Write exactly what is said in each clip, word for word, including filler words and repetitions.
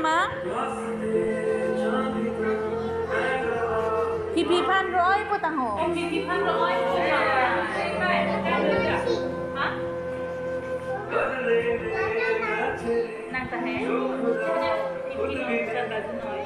Ma? Phi phi aphan ro-oi po tangho. Phi phi aphan ro-oi po tangho. Ha? Nang ta he. Phi phi aphan ro-oi.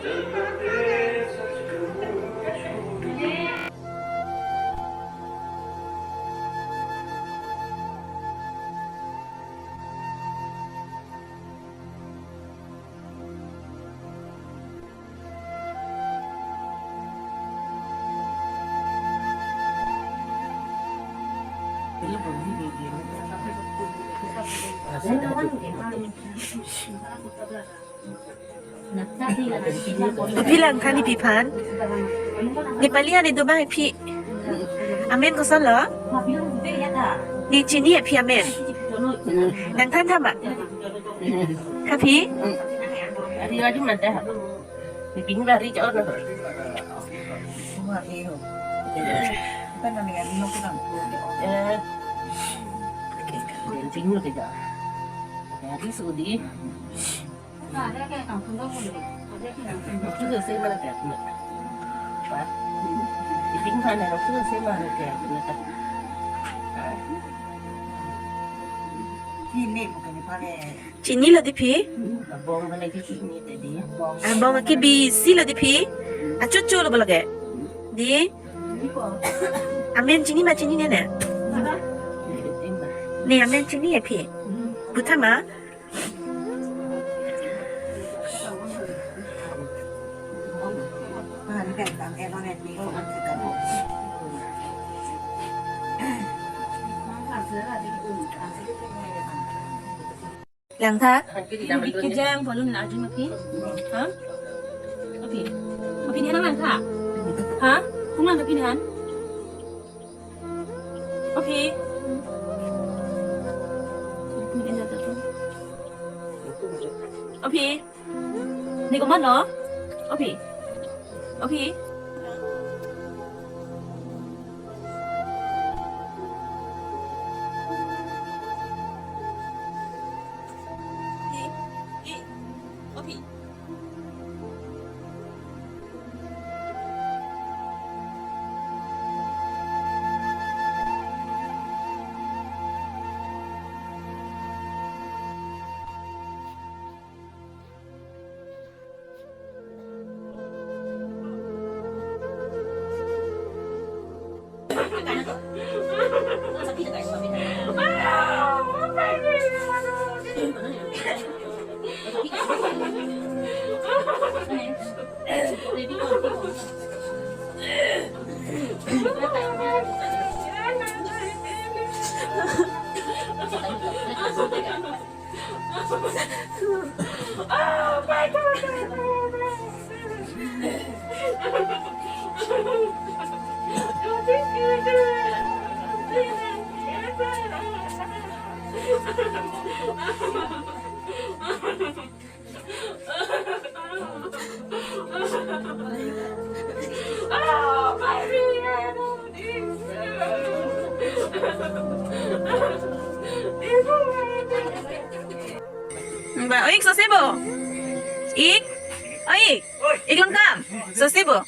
Phi lang than ne phi aphan. Nepali ani do ma phi. Amen koson lo? Ne chini ya phi amen. Nang than tha ma. Ka phi? Ari ari mata. Pini bari jor na. Eh. Pini ke ja. Ari sudi. Itu saya mana tak? Pak. Pini mana itu saya mana tak? Ini bukan pakai. Chini lo di phi? Abong kali ke chini tadi. Abong ke bisi lo di phi? Achuchu lo bolo ke. Di. Amen chini ma, chini ne ne. Ne amen chini ya phi? Butha ma. Lang tha. Kejang balun laju ma phi. Ha? Aphi. Aphi ne lang tha. Ha? Kung lang aphi ne han. Aphi. Aphi. Ne komat lo? Aphi. Aphi. Ba, oik sose bo. Ik, oik, ik longkam. Sose bo.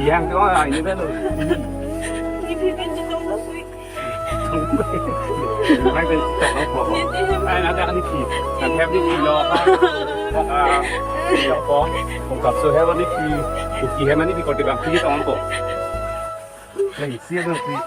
Siang ke, oh, ini kan. Ini kan cetong nasi. Mai pen cetong nasi. Ai, nanti akan isi. Nanti habis isi lo. Ah, ya, kok. Kok kapsul habis isi. Isi habis isi, kok tidak sih, tong kok. Lengsi aja sih.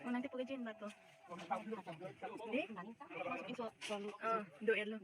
Nanti pakai jin batu. Deh, masuk iso, ah, do elo.